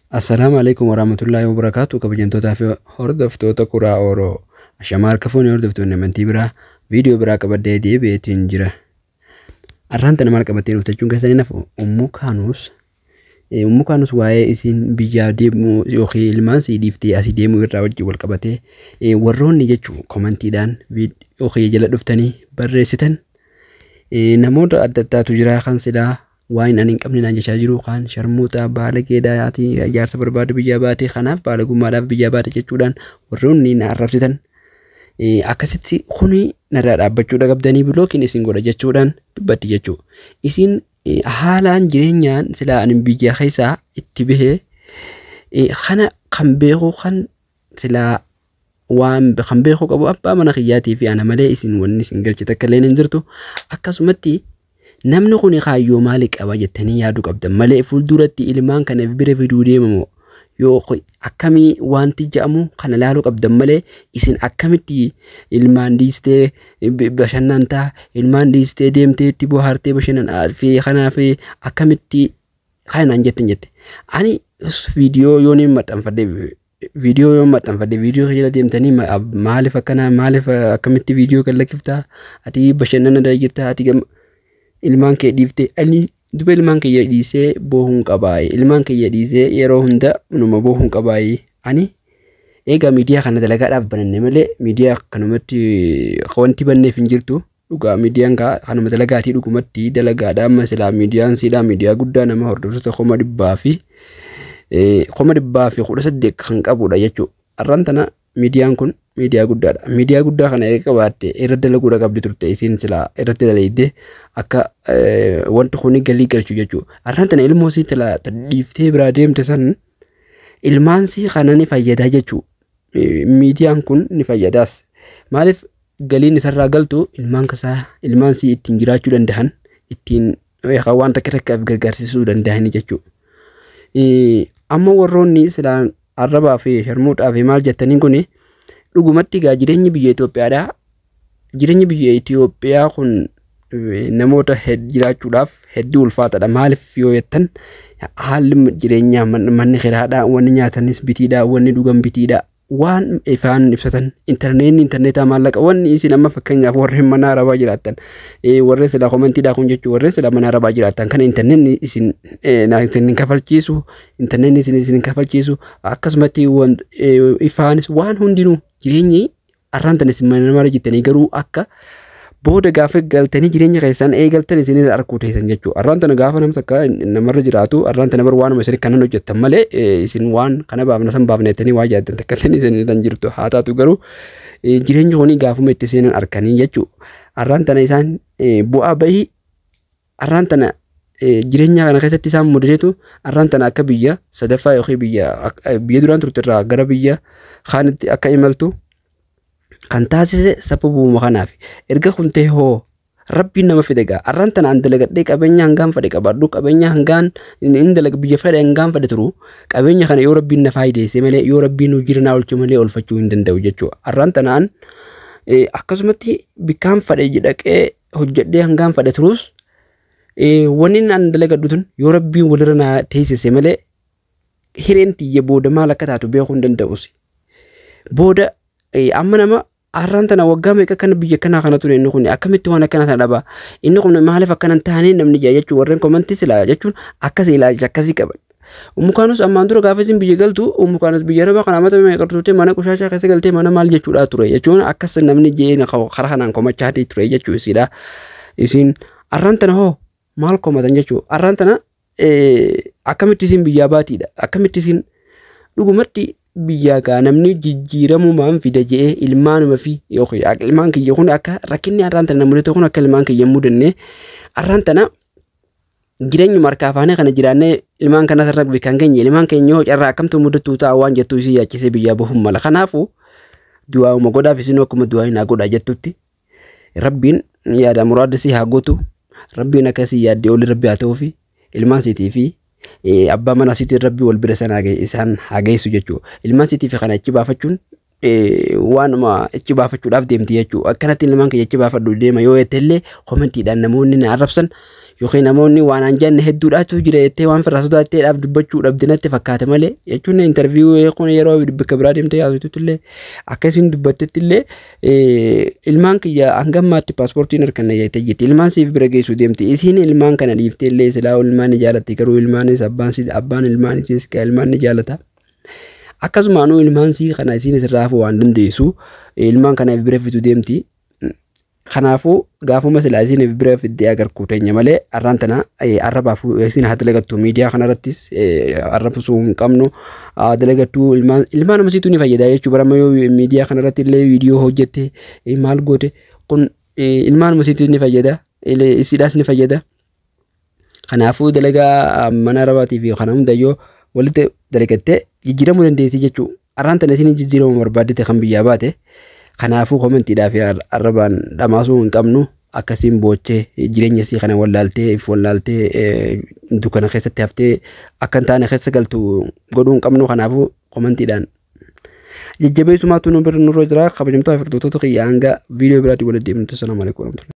Assalaamu alaikum warahmatullaahi wabarakaatu. Kabajamtootaa fi hordoftoota Kuraa Oroo. Ashamaa harka fuunee hordoftoonni amantii biraa viidiyoo biraa qabadhee deebi'eetiin jira. Arraan tana maal qabattee dhufte jechuun keessan hin hafu. Ummuu Kaanus Ummuu Kaanus waa'ee isiin biyyaa deemuu yookiin ilmaan sii dhiiftee asii deemuu irraa wajjin wal qabatee warroonni jechuun komantiidhaan yookiin jala dhuftanii barreessitan namoota adda addaatu jira kan silaa waan ani hin qabne naan jechaa jiru kaan sharmuuxa baalageedha ati ijaarsa barbaadu biyyaa baate kanaaf baalagummaadhaaf biyyaa baate jechuudhaan warroonni na arrabsitan akkasitti kuni narraa dhaabbachuudha qabdanii bilookiin isin godha jechuudhaan dubbatti jechuudha. Isin haalaan jireenyaan silaa ani biyya keessaa itti bahee kana kan beeku kan silaa waan kan beeku qabu abbaa mana kiyyaatii fi ana malee isin wanni isin galche takka illee hin jirtu. Akkasumatti namni kun kaayyoo maalii qaba jettanii yaaduu qabdan malee fuulduratti ilmaan kana bira fiduu deemamoo yoo akkamii wanti jedhamu kana ilaaluu qabdan malee isin akkamitti ilmaan dhiistee bashannantaa ilmaan dhiistee deemtee itti bohaartee bashannanaa fi kanaaf akkamitti kanaan jettan jette. Ani viidiyoo yoon hin maxxanfadhe viidiyoo yoon maxxanfadhe viidiyoo jala deemtanii maaliif akkanaa maaliif akkamitti viidiyoo kan lakkiftaa ati bashannana jirtaa ati ilmaan kee dhiiftee ani duba ilmaan kiyya dhiisee boohuun qabaaye ilmaan kiyya dhiisee yeroo hunda numa boohuun qabaaye. Ani egaa miidiyaa kana dalagaadhaaf bananne malee miidiyaa akkanumatti wanti banneef hin jirtu. Dhugaa miidiyaan kanuma dalagaatii dhugumatti dalagaadha. Amma silaa miidiyaan siidhaa miidiyaa guddaa nama hordoftoota 118,000 kan qabudha jechuudha. Har'aan tana miidiyaan kun miidiyaa guddaadha. Miidiyaa guddaa kana erga qabaatte irra dalaguudha qabdi turte isiin silaa irratti dalagdee akka wanti kun galii galchu jechuudha. Har'aan tana ilmoo sii dhiiftee biraa deemte san ilmaan sii kana ni fayyadaa jechuudha. Miidiyaan kun ni fayyadaas. Maaliif galiin isarraa galtu ilmaan kasaa ilmaan sii ittiin jiraachuu danda'an ittiin waan takka takkaaf gargaarsisuu danda'ani jechuudha. Amma warroonni silaan arrabaa fi sharmuuxaa fi maal jettaniin kun dhugumatti egaa jireenyi biyya Itoophiyaadhaa. Jireenyi biyya Itoophiyaa kun namoota jiraachuudhaaf hedduu ulfaataadha. Maaliif yoo jettan haalli jireenyaa manni kiraadhaa, wanni nyaatanis bitiidha, wanni dhugan bitiidha. Waan ifaan ibsatan intarneetni intarneetaa maallaqa wanni isin amma fakkeenyaaf warreen mana arabaa jiraattan warreen silaa komantiidhaa kun jechuun warreen silaa mana arabaa jiraattan kana intarneetni isin isin kafalchiisu intarneetni isin isin kafalchiisu akkasumatti ifaanis waan hundinuu jireenyi arraan tan isin mana mara jettanii garuu akka booda gaafa galtanii jireenya keessan eegaltan isinis arguu teessan jechuudha. Arraan tana gaafa nama takka namarra jiraatu arraan tana bar waanuma isin kanan hojjettan malee isin waan kana baafna san baafna jettanii waa yaaddan takka illee isin hin jirtu. Haa taatu garuu jireenya kuni gaafuma itti seenan arkanii jechuudha. Arraan tana isaan bu'aa bahii arraan tana jireenya kana keessatti isaan mudateetu arraan tana akka biyya sadaffaa yookiin biyya duraan turte irraa gara biyya kaanitti akka imaltu kan taasise sababuma kanaaf. Erga kun ta'e hoo rabbiin nama fide egaa arraan tana an dalagadhee qabeenya hangaan fedhe qabaadhu qabeenya hangaan hin dalaga biyya fedhe hangaan fedhe turu qabeenya kana yoo rabbiin na faayideesse malee yoo rabbiin hojii na oolche malee oolfachuu hin danda'u jechuudha. Arraan tana an akkasumatti bikkaan fedhe dhaqee hojjedhee hangaan fedhe turus wanni an dalagadhu tun yoo rabbiin walirra na teessise malee hireen tiyya booda maal akka taatu beekuu hin danda'us. Booda amma nama arraan tana waggaa meeqa kana biyya kanaa kana ture inni kun akkamitti waan akkana tana dhaba inni kun maaliif akkana hin taane namni jaa jechuun warreen komantii silaa jechuun akkasii ilaalcha akkasii qaban. Ummu Kaanus ammaan dura gaafa isin biyya galtu Ummu Kaanus biyya arabaa kana amata meeqa turte mana qushaashaa keessa galtee mana maal jechuudha ture jechuun akkas namni jee karaa kanaan komachaa ture jechuu isiidha. Isin arraan tana hoo maal komatan jechuu arraan tana akkamitti isin biyyaa baatiidha akkamitti isin dhugumatti biyyaa gaa namni jijjiiramumaan fida je'ee ilmaanuma fi yookiin ilmaan kiyya kun akka rakkinni arraan tana mudate kun akka ilmaan kiyya mudanne arraan tana jireenyuma harkaa afaanii kana jiraannee ilmaan kana sarara bikkaan keenya ilmaan keenya yoo carraa akkamtu mudattuu ta'a waan jettu isii yaachisee biyyaa bahuun mala. Kanaafuu du'aa'uma godhaaf isin akkuma du'aa hin godhaa jettutti rabbiin yaada muraada si haa gootu rabbiin akkasii yaaddee olii rabbi haa ta'uu fi ilmaan siitii fi abbaa manaa siitiin rabbii wal bira isaan haa geessu jechuudha. Ilmaan siitii fi kana achi baafachuun waanuma achi baafachuudhaaf deemti jechuudha. Akkanatti ilmaan kiyya achi baafadhu deema yoo jette illee komantiidhaan namoonni na arrabsan Yookiin namoonni waan an jenne hedduudhaatu jira jettee waan firraa sodaatteedhaaf dubbachuu dhabde natti fakkaate malee, jechuun interview kun yeroo bakka biraa deemtee haasoftutti illee akka isin dubbattetti illee, ilmaan kiyya hanga ammaatti paaspoortiin harkanna jettee jirti. Ilmaan siif bira geessu deemti. Isiin ilmaan kana dhiiftee illee silaa ilmaan ni jaalatti, garuu ilmaanis abbaan abbaan ilmaanitis ilmaan ni jaalata. Akkasumaanuu ilmaan sii kana isiin isirraa hafuu waan dandeessu ilmaan kana bira fitu deemti. Kanaafuu gaafuma silaa isiin bira fiddee agarkuu teenya malee, arraan tana arrabaaf isiin haa dalagattu, miidiyaa kanarrattis arrabsuu hin qabnu. Haa dalagattu, ilmaan ilmaan namasiitu ni fayyada jechuu barama. Yoo miidiyaa kanarratti illee viidiyoo hojjette maal goote, kun ilmaan namasiitu ni fayyada, isiidhaas ni fayyada. Kanaafuu dalagaa mana arabaatii fi kana hundayyoo walitti dalagattee jijjiiramuu dandeessi jechuudha. Arraan tana isiin jijjiiramuu barbaaddete kan biyyaa baate. Kanaafuu commentiidhaa fi arrabaan dhamaasuu hin qabnu. Akkasiin boochee jireenya isii kana wallaaltee if wallaaltee dukkana keessatti haftee akka hin taane keessa galtu godhuu hin qabnu. Kanaafuu commentiidhaan jajjabeessumaatu nu bira nurra jira. Kabajamtoota fi hordoftoota kiyya, hanga viidiyoo biraatiin walitti deemnutti, salaamu alaikum warahmatullahi.